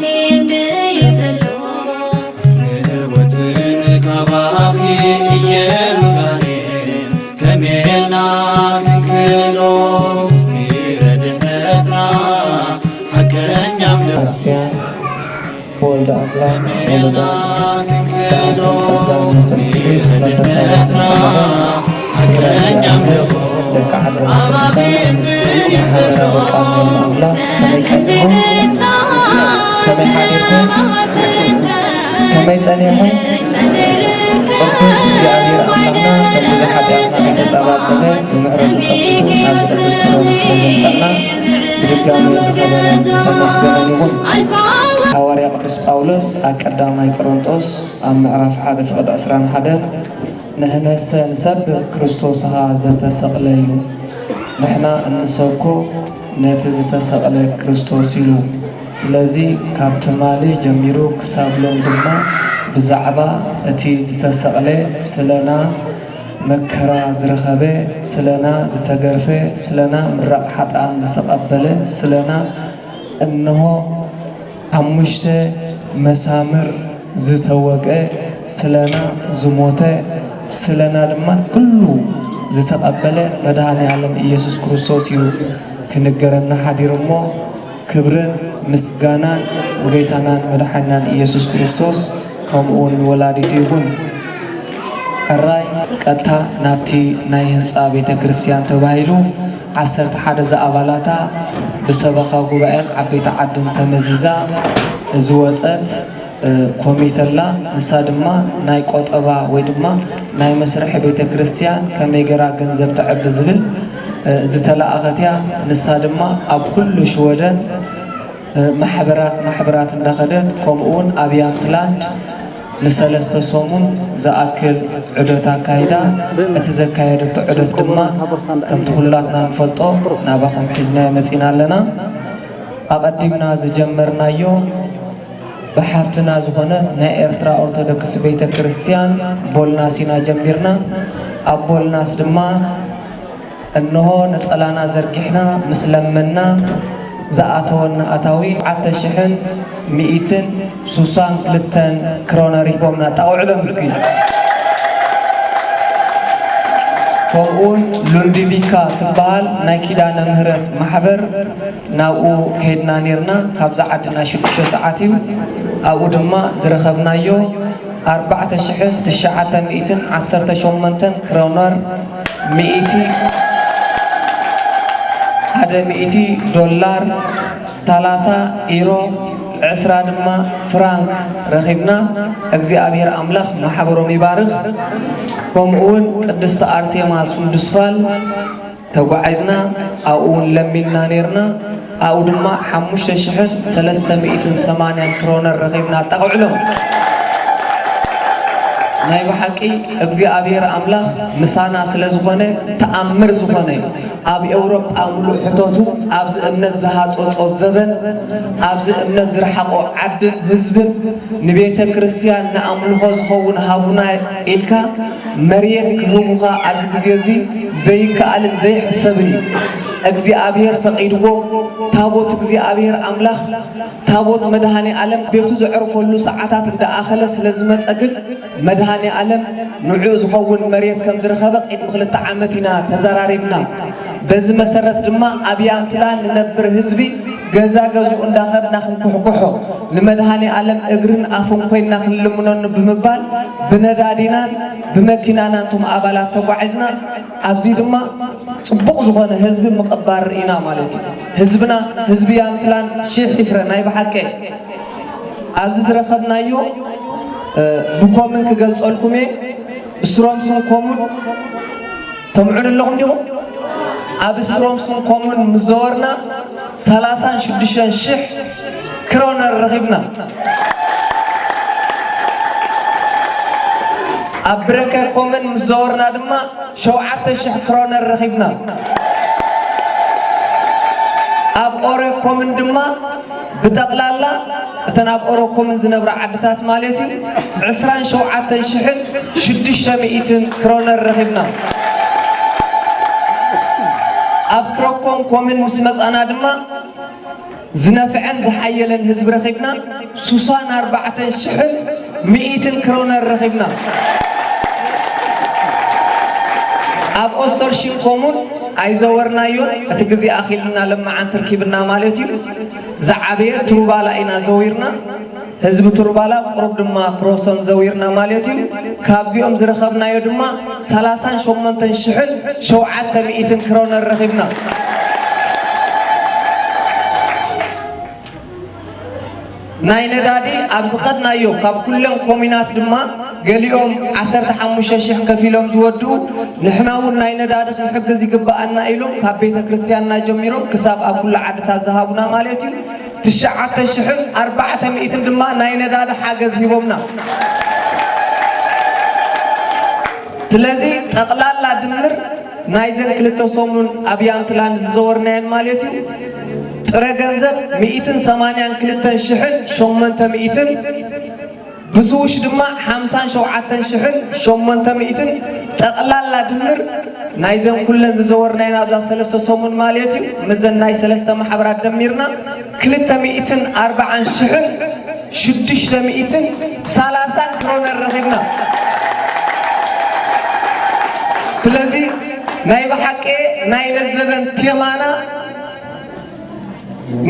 ክንደዩ ዘሎ ንወፅን ካባኺ ኢየሩሳሌም ከመይ ኢልና ክንክእሎ ምስጢረ ድሕነትና ሓቀኛ ኣምልኾ ኣስቴር ወልደ ኣምላኽ ወለዳ ብርሃን ጸጋ መንፈስ ቅዱስ መንፈሳዊ ሰላም ደቂ ዓዲ ኣባቴ ማሕበረ ደቂ ኣምላኽ ከመይ ቀኒኹም? ከመይ ሓዲርኩም? ከመይ ጸኒሕኩም? ቅዱስ እግዚኣብሔር ኣምላኽና ከምዚ ሓጢኣትና ከይተጻባጸበ ብምሕረቱ ከፊቱ ናብዚ ቅዱስ ክብሩ ስለ ዘምጸና ብድጋሚ ዝኸበረን ዝተመስገነን ይኹን። ሃዋርያ ቅዱስ ጳውሎስ ኣብ ቀዳማይ ቆሮንጦስ ኣብ ምዕራፍ ሓደ ፍቕዲ ዕስራን ሓደን ንሕነሰ ንሰብክ ክርስቶስኻ ዘተሰቕለ እዩ። ንሕና እንሰብኮ ነቲ ዝተሰቕለ ክርስቶስ እዩ። ስለዚ ካብ ትማሊ ጀሚሩ ክሳብ ሎም ድማ ብዛዕባ እቲ ዝተሰቕለ ስለና መከራ ዝረኸበ ስለና ዝተገርፈ ስለና ምራቕ ሓጥኣን ዝተቐበለ ስለና እንሆ ሓሙሽተ መሳምር ዝተወግአ ስለና ዝሞተ ስለና ድማ ኩሉ ዝተቐበለ መድኃኔ ዓለም ኢየሱስ ክርስቶስ እዩ ክንገረና ሓዲሩ እሞ ክብርን ምስጋናን ንጎይታናን መድሓኒናን ኢየሱስ ክርስቶስ ከምኡ እውን ንወላዲቱ ይኹን። ሕራይ ቀጥታ ናብቲ ናይ ህንፃ ቤተ ክርስቲያን ተባሂሉ ዓሰርተ ሓደ ዝኣባላታ ብሰበኻ ጉባኤን ዓበይቲ ዓድን ተመዚዛ ዝወፀት ኮሚተ ኣላ። ንሳ ድማ ናይ ቆጠባ ወይ ድማ ናይ መስርሒ ቤተ ክርስቲያን ከመይ ገራ ገንዘብ ተዕቢ ዝብል ዝተላእኸት እያ። ንሳ ድማ ኣብ ኩሉ ሽወደን ማሕበራት ማሕበራት እንዳኸደት ከምኡ እውን ኣብ ያምትላንድ ንሰለስተ ሰሙን ዝኣክል ዑደት ኣካይዳ። እቲ ዘካየደቶ ዑደት ድማ ከምቲ ኩላትና ንፈልጦ ናባኹም ሒዝናዮ መፂና ኣለና። ኣቐዲምና ዝጀመርናዮ ብሓፍትና ዝኾነት ናይ ኤርትራ ኦርቶዶክስ ቤተ ክርስቲያን ቦልናስ ኢና ጀሚርና። ኣብ ቦልናስ ድማ እንሆ ነጸላና ዘርጊሕና ምስ ለመንና ዝኣተወና ኣታዊ ሸውዓተ ሽሕን ሚእትን ሱሳን ክልተን ክሮነር ሂቦምና። ጣቕዑሎም እስኪ። ከምኡውን ሉንዲቪካ ትበሃል ናይ ኪዳነ ምህረት ማሕበር ናብኡ ከይድና ኔርና። ካብዛ ዓድና ሽዱሽተ ሰዓት እዩ። ኣብኡ ድማ ዝረኸብናዮ ኣርባዕተ ሽሕን ትሽዓተ ሚእትን ዓሰርተ ሸሞንተን ክሮነር፣ ሚእቲ፣ ሓደ ሚእቲ ዶላር፣ ሰላሳ ኢሮ፣ ዕስራ ድማ ፍራንክ ረኺብና። እግዚኣብሔር ኣምላኽ ማሕበሮም ይባርኽ። ከምኡ እውን ቅድስቲ ኣርሴማ ሱንዱስፋል ተጓዒዝና፣ ኣብኡ እውን ለሚንና ኔርና። ኣብኡ ድማ ሓሙሽተ ሽሕን ሰለስተ ሚእትን ሰማንያን ክሮነር ረኺብና። ኣጣቕዕሎም። ናይ ብሓቂ እግዚኣብሔር ኣምላኽ ምሳና ስለ ዝኾነ፣ ተኣምር ዝኾነ እዩ። ኣብ ኤውሮጳ ምሉእ ሕቶቱ፣ ኣብዚ እምነት ዝሃጸጾ ዘበን፣ ኣብዚ እምነት ዝረሓቖ ዓድን ህዝብን፣ ንቤተ ክርስቲያን ንኣምልኾ ዝኸውን ሃቡና ኢልካ መሬት ክህቡኻ ኣብዚ ግዜ እዚ ዘይከኣልን ዘይሕሰብን እዩ። እግዚኣብሔር ፈቒድዎ፣ ታቦት እግዚኣብሔር ኣምላኽ፣ ታቦት መድኃኔ ዓለም ቤቱ ዘዕርፈሉ ሰዓታት እንዳኣኸለ ስለ ዝመጸ ግን፣ መድኃኔ ዓለም ንዕኡ ዝኸውን መሬት ከም ዝረኸበ ቅድሚ ክልተ ዓመት ኢና ተዘራሪብና። በዚ መሰረት ድማ ኣብ ያምትላ ንነብር ህዝቢ ገዛ ገዝኡ እንዳኸድና ክንኩሕኩሖ፣ ንመድኃኔ ዓለም እግርን ኣፍን ኮይንና ክንልምነኑ ብምባል ብነዳዲናን ብመኪናናን እቶም ኣባላት ተጓዒዝና። ኣብዚ ድማ ጽቡቕ ዝኾነ ህዝቢ ምቕባል ርኢና ማለት እዩ። ህዝብና፣ ህዝቢ ያምትላን ሺሕ ይፍረ ናይ ብሓቂ። ኣብዚ ዝረኸብናዮ፣ እ፣ ብኮምን ክገልጸልኩም እየ። ስትሮምስን ኮሙን ሰምዑን ኣለኹም ዲኹም? ኣብ ስትሮምስን ኮሙን ምስ ዘወርና ሰላሳን ሽዱሽተን ሽሕ ክሮነር ረኺብና። ኣብ ብረከ ኮምን ምስ ዘወርና ድማ ሸውዓተ ሽሕ ክሮነር ረኺብና። ኣብ ኦረ ኮምን ድማ ብጠቕላላ እተን ኣብ ኦረ ኮምን ዝነብራ ዓድታት ማለት እዩ ዕስራን ሸውዓተን ሽሕን ሽዱሽተ ሚእትን ክሮነር ረኺብና። ኣብ ክረኮም ኮምን ምስ መጻና ድማ ዝነፍዐን ዝሓየለን ህዝቢ ረኺብና፣ ሱሳን ኣርባዕተን ሽሕን ሚእትን ክሮነር ረኺብና። ኣብ ኦስተርሺንኮሙን ኣይዘወርናዮን፣ እቲ ግዜ ኣኺልና ለማዓንቲ ርኪብና ማለት እዩ። ዝዓበየ ትሩባላ ኢና ዘዊርና። ህዝቢ ቱርባላ ቁሩብ ድማ ፕሮሶን ዘዊርና ማለት እዩ። ካብዚኦም ዝረኸብናዮ ድማ ሰላሳን ሸሞንተን ሽሕን ሸውዓተ ሚእትን ክሮነር ረኺብና። ናይ ነዳዲ ኣብ ዝኸድናዮ ካብ ኩለን ኮሚናት ድማ ገሊኦም ዓሰርተ ሓሙሽተ ሽሕ ከፊሎም ዝወድኡ፣ ንሕና እውን ናይ ነዳዲ ክንሕግዝ ይግብኣና ኢሎም ካብ ቤተ ክርስቲያንና ጀሚሮም ክሳብ ኣብ ኩሉ ዓድታት ዝሃቡና ማለት እዩ። ትሽዓተ ሽሕን ኣርባዕተ ሚእትን ድማ ናይ ነዳዲ ሓገዝ ሂቦምና። ስለዚ ጠቕላላ ድምር ናይዘን ክልተ ሰሙን ኣብ ያንትላንድ ዝዘወርናየን ማለት እዩ፣ ጥረ ገንዘብ ሚእትን ሰማንያን ክልተን ሽሕን ሸሞንተ ሚእትን፣ ብስውሽ ድማ ሓምሳን ሸውዓተን ሽሕን ሸሞንተ ሚእትን፣ ጠቕላላ ድምር ናይዘን ኩለን ዝዘወርናየን ኣብዛ ሰለስተ ሰሙን ማለት እዩ፣ ምስዘን ናይ ሰለስተ ማሕበራት ደሚርና ክልተ ሚእትን ኣርባዓን ሽሕን ሽዱሽተ ሚእትን ሰላሳን ክሮነር ረኺብና። ስለዚ ናይ ብሓቂ ናይ ለዘበን ቴማና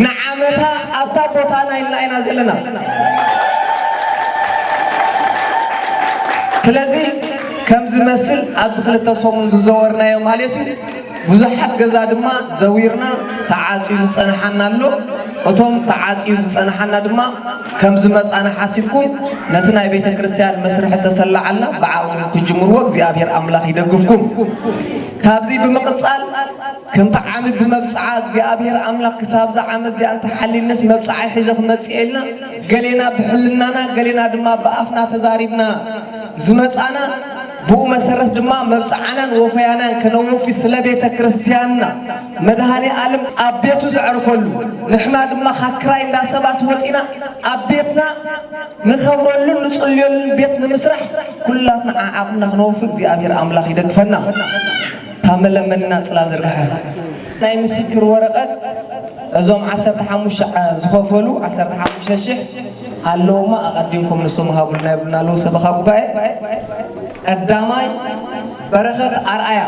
ንዓመታ ኣብታ ቦታና ኢልና ኢና ዘለና። ስለዚ ከም ዝመስል ኣብዚ ክልተ ሰሙን ዝዘወርናዮ ማለት እዩ። ብዙሓት ገዛ ድማ ዘዊርና ተዓጽዩ ዝጸንሓና ኣሎ። እቶም ተዓጽዩ ዝጸንሓና ድማ ከም ዝመጻና ሓሲብኩም ነቲ ናይ ቤተ ክርስቲያን መስርሒ ተሰላዓልና ብዓቕምኩም ክትጅምርዎ እግዚኣብሔር ኣምላኽ ይደግፍኩም። ካብዚ ብምቕጻል ከምቲ ዓመት ብመብጽዓ እግዚኣብሔር ኣምላኽ ክሳብዛ ዓመት እዚኣ እንተሓሊልንስ መብጽዓ ሒዘ ክመጽእ ኢልና ገሌና ብሕልናና ገሌና ድማ ብኣፍና ተዛሪብና ዝመጻና ብኡ መሰረት ድማ መብጽዓናን ወፈያናን ከነወፊ ስለ ቤተ ክርስቲያንና መድኃኔ ዓለም ኣብ ቤቱ ዘዕርፈሉ ንሕና ድማ ካብ ክራይ እንዳ ሰባት ወጺና ኣብ ቤትና ንኸብረሉን ንጽልየሉን ቤት ንምስራሕ ኩላትና ዓዓቕምና ክነወፊ እግዚኣብሔር ኣምላኽ ይደግፈና። ካብ መለመንና ጽላል ዝርግሐ ናይ ምስክር ወረቐት እዞም ዓሰርተ ሓሙሽተ ዝኸፈሉ ዓሰርተ ሓሙሽተ ሽሕ ኣለውማ ኣቐዲምኩም ንሶም ሃቡልና ይብሉና ኣለዉ ሰበኻ ጉባኤ። ቀዳማይ በረኸት ኣርኣያ፣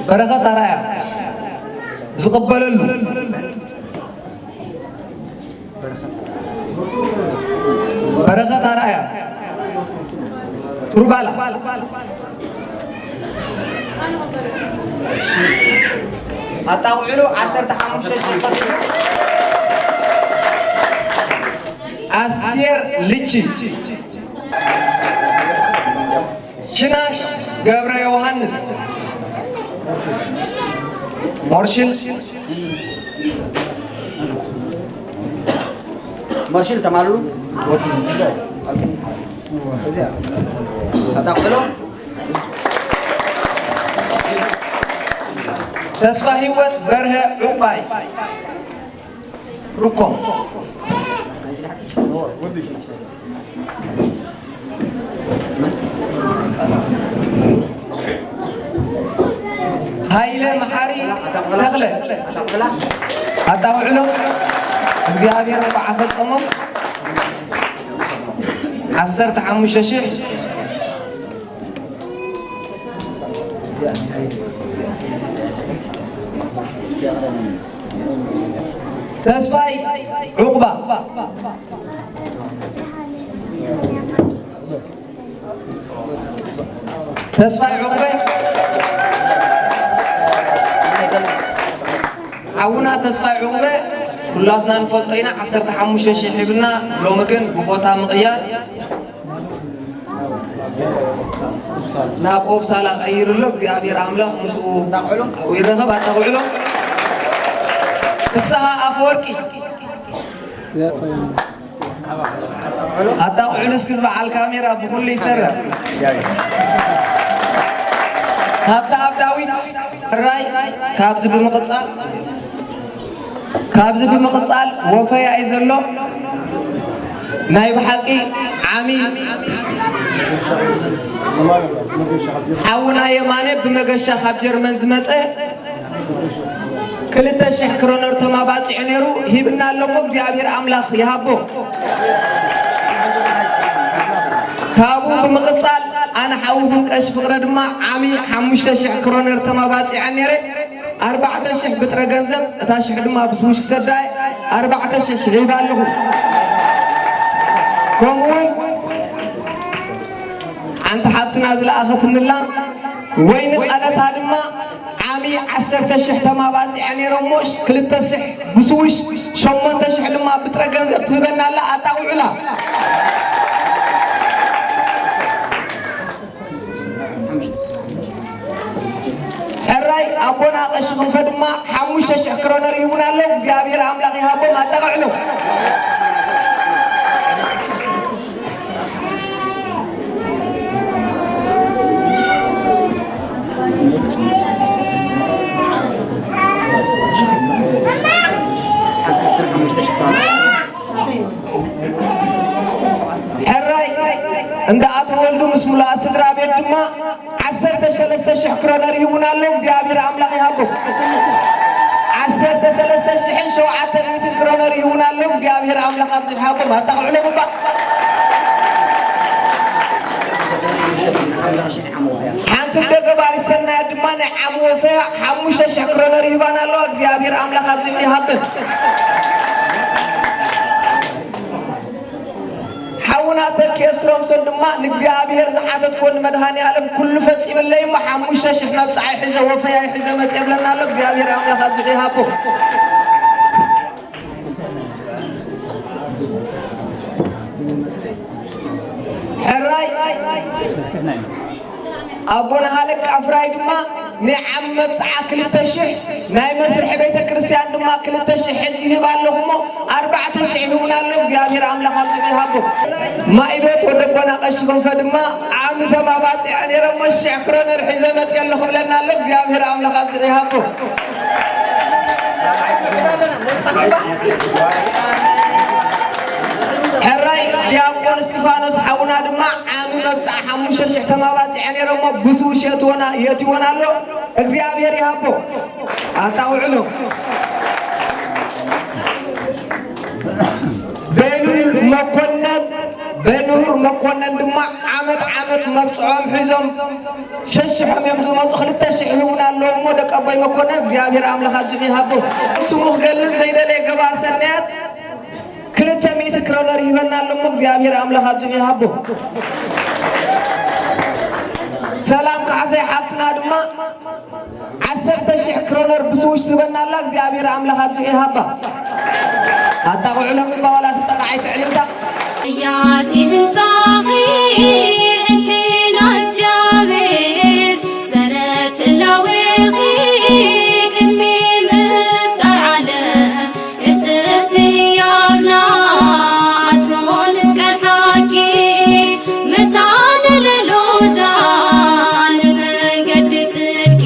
በረኸት ኣርኣያ ዝቕበለሉ በረኸት ኣርኣያ ቱርባላ ኣጣቕዕሉ ዓሰርተ ሓሙሽተ ሺሕ ኣስቴር ልቺ ሽናሽ ገብረ ዮሃንስ ሞርሽል ሞርሽል ተማልሉ ኣጣቕዕሎ ተስፋ ህይወት በርሀ ዑባይ ርኮም ሃይለ መሓሪ ተኽለ ኣጣቕዕሎም እግዚኣብሔር እንኳዕ ኣፈጸሞም። ዓሰርተ ሓሙሽተ ሽሕ ተስፋይ ዑቕባ ተስፋይ ዑቕበ ሓውና ተስፋይ ዑቕበ ኩላትና ንፈልጦ ኢና። ዓሰርተ ሓሙሽተ ሽሕ ሂብና ሎሚ ግን ብቦታ ምቕያር ናብ ኦፕሳላ ቀይሩ ኣሎ። እግዚኣብሔር ኣምላኽ ምስኡ ይረኸብ። ኣጣቕዕሎ ፍስሃ ኣፈወርቂ ኣጣቕዕሉ እስኪ ዝበዓል ካሜራ ብኩሉ ይሰርሕ። ሃብተኣብ ዳዊት ሕራይ ካብዚ ብምቕጻል ካብዚ ብምቕጻል ወፈያ እዩ ዘሎ። ናይ ብሓቂ ዓሚ ሓውና የማነ ብመገሻ ካብ ጀርመን ዝመጸ ክልተ ሽሕ ክሮነር ተማባጺዑ ነይሩ፣ ሂብና ኣሎ እሞ እግዚኣብሔር ኣምላኽ ይሃቦ። ካብኡ ብምቕጻል ኣነ ሓውኹም ቀሺ ፍቕረ ድማ ዓሚ ሓሙሽተ ሽሕ ክሮነር ተማባጺዐ ነይረ። ኣርባዕተ ሽሕ ብጥረ ገንዘብ፣ እታ ሽሕ ድማ ብስዊሽ ክሰዳ እየ። ኣርባዕተ ሽሕ ሂበ ኣለኹ። ከምኡውን ሓንቲ ሓብትና ዝለኣኸትንላ ወይኒ ቃለታ ድማ ዓሚ ዓሰርተ ሽሕ ተማባጺዐ ነይረ እሞ ክልተ ሽሕ ብስዊሽ ሸሞንተ ሽሕ ድማ ብጥረ ገንዘብ ትህበና ኣላ። ኣጣቕዑላ። ሕራይ ኣቦና ቀሺ ክንፈ ድማ ሓሙሽተ ሽሕ ክሮነር ይህቡና ኣለዉ። እግዚኣብሔር ኣምላኽ ይሃቦም። ኣጣቕዕሎም። ሕራይ እንዳ ኣቶ ወልዱ ምስ ሙሉኣ ስድራ ቤት ድማ ዓሰርተ ሰለስተ ሽሕ ክሮነር ይህቡና ኣለዉ። እግዚኣብሔር ኣምላኽ ይሃቦም። ዓሰርተ ሰለስተ ሽሕን ሸውዓተ ሚእትን ክሮነር ይህቡና ኣለዉ። እግዚኣብሔር ኣምላኽ ኣብዚ ይሃቦም። ኣጣቕዕሎም እባ። ሓንቲ እንደ ገባሪ ሰናያት ድማ ናይ ዓሚ ወፈያ ሓሙሽተ ሽሕ ክሮነር ይህባና ኣለዋ። እግዚኣብሔር ኣምላኽ ኣብዚ ይሃበን። ሓውና ተኪኤ ስትሮምሶን ድማ ንእግዚኣብሔር ዝሓተትኮ ንመድሃኔ ዓለም ኩሉ ፈጺምለይ እሞ ሓሙሽተ ሽሕ መብጽዓይ ሒዘ ወፈያይ ሒዘ መጽእ የብለና ኣሎ። እግዚኣብሔር ኣምላኽ ኣብዚ ይሃቦ። ሕራይ ኣቦና ሃለቃ ፍራይ ድማ ናይ ዓም መብጽዓ ክልተ ሽሕ፣ ናይ መስርሒ ቤተ ክርስቲያን ድማ ክልተ ሽሕ ሒዙ ይህብ ኣለኹ እሞ ኣርባዕተ ሽሕ ይህቡና ኣሎ። እግዚኣብሔር ኣምላኽ ኣብዚሑ ይሃቦ። ማይዶት ወደ ኣቦና ቀሺ ክንፈ ድማ ዓሚ ተማባጺዐ ነይረ እሞ ሽሕ ክሮነር ሒዘ መጽእ ኣለኹ ብለና ኣሎ። እግዚኣብሔር ኣምላኽ ኣብዚሑ ይሃቦ። ሕራይ ዲያቆን እስጢፋኖስ ሓውና ድማ ዓሚ መብጽዓ ሓሙሽተ ሽሕ ተማባጺዐ ነይረ እሞ ብስውሽ የእትወና የእትወና ኣሎ። እግዚኣብሔር ይሃቦ። ኣጣውዕሎ። በኑር መኮነን፣ በኑር መኮነን ድማ ዓመት ዓመት መብጽዖም ሒዞም ሸሽሖም እዮም ዝመጹ። ክልተ ሽሕ ይህቡና ኣለዉ እሞ ደቂ ኣቦይ መኮነን እግዚኣብሔር ኣምላኽ ኣብዚሑ ይሃቦ። ስሙ ክገልጽ ዘይደለየ ገባር ሰናያት ክልተ ሚእቲ ክሮነር ይህበና ኣሎ እሞ እግዚኣብሔር ኣምላኽ ኣብዚሑ ይሃቦ። ሰላም ካሕሳይ ሓፍትና ድማ ዓሰርተ ሽሕ ክሮነር ብስውሽ ትህበና ኣላ። እግዚኣብሔር ኣምላኽ ኣብዚሑ ይሃባ። ኣጣቕዑሎም እባ ዋላ ተጠቃዓይ ትዕልልታ። ያሲ ህንጻኺ ዕድልና እግዚኣብሔር ሰረት ህላዌኺ ቅድሚ ምፍጣር ዓለም እትእቲ ህያብና ኣትሮን እስከ ሓቂ መሳለለ ሎዛ ንመንገዲ ጽድቂ።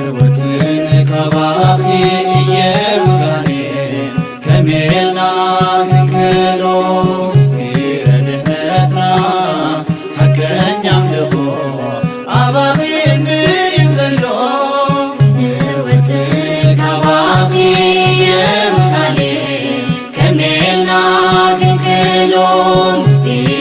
እወትን ካባኺ ኢየሩሳሌም ከመይ ኢልና ክንክሎ ምስጢረ ድሕነትና ሓቀኛ ኣምልኾ ኣባኺ እዩ ዘሎ። እወትን ካባኺ ኢየሩሳሌም ከመይ ኢልና ክንክሎ ምስጢረ